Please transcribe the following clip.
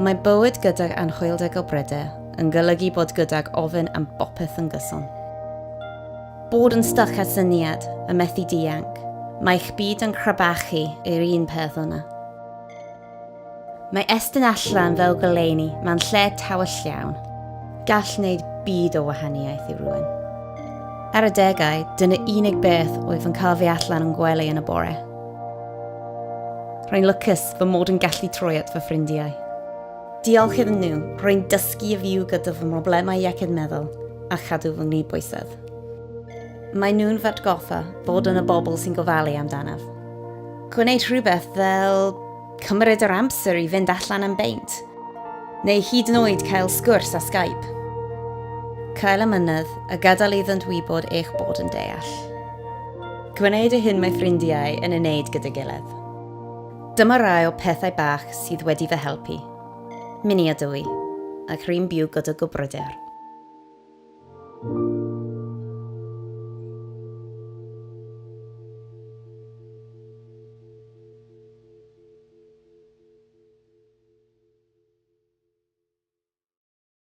Mae bywyd gydag anhwylder gorbryder yn golygu bod gydag ofyn am bopeth yn gyson. Bod yn styc ar syniad a methu dianc, mae eich byd yn crebachu i'r un peth yna. Mae estyn allan fel goleuni mewn lle tawel iawn. Gall wneud byd o wahaniaeth i rywun. Ar adegau, dyna unig beth oedd yn cael fi allan yn gwely yn y bore. Rwy'n lwcus fy mod yn gallu troi at fy ffrindiau. Diolch iddyn nhw, rwy'n dysgu i fyw gyda fy mhroblemau iechyd meddwl a chadw fy nghydbwysedd. Mae nhw'n fy atgoffa fod yn y bobl sy'n gofalu amdanaf. Gwneud rhywbeth fel cymryd yr amser i fynd allan am beint, neu hyd yn oed cael sgwrs ar Skype. Cael amynedd a gadael iddynt wybod eich bod yn deall. Gwneud y hyn mae ffrindiau yn ei wneud gyda'i gilydd. Dyma rai o pethau bach sydd wedi fy helpu. Mini ydw i, ac rwy'n byw gyda gobryder.